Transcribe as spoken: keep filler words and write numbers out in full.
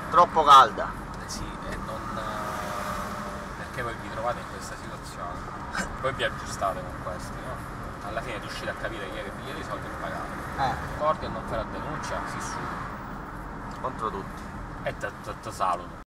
Troppo calda. Eh sì, e non... perché voi vi trovate in questa situazione? Voi vi aggiustate con questo, no? Alla fine riuscite a capire chi è che vi chiede i soldi e pagate. Eh, D'accordo a non fare la denuncia, si suda. Contro tutti. E ti saluto.